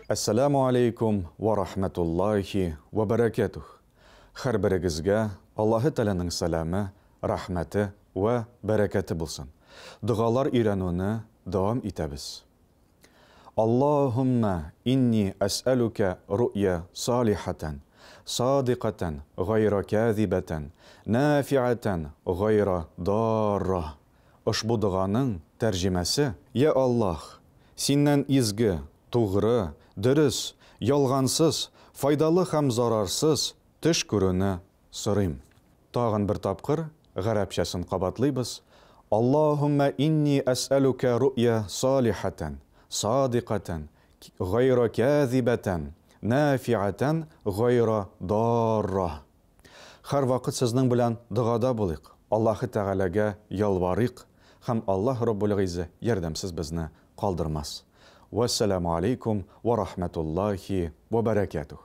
Әссәламү алейкум вә рахмәтуллахи вә бәрәкәтүһ. Һәрберегезгә Аллаһы Тәгаләнең сәламе, рәхмәте вә бәрәкәте булсын. Догалар өйрәнүне дәвам итәбез. Аллаһуммә инни әсьәлүкә руъя салихәтән, садикатән, гайра кәзибәтән, нафиатән, гайра дарра. Ошбу доганың тәрҗемәсе, Йә Аллаһ, Синнән изге, тугры, дөрес, ялгансыз, файдалы һәм зарарсыз төш күрүне сорыйм. Тагын бер тапкыр гарәпчәсен кабатлыйбыз, Аллаһуммә инни әсьәлүкә руъя салихәтән, садикатән, гайра кәзибәтән, нафиатән, гайра дарра. Һәрвакыт сезнең белән догада булыйк, Аллаһы Тәгаләгә ялварыйк һәм Аллаһ Раббул Гыйззә ярдәмсез безне калдырмас. Вәссәламү алейкум вә рахмәтуллаһи вә бәрәкәтүһ.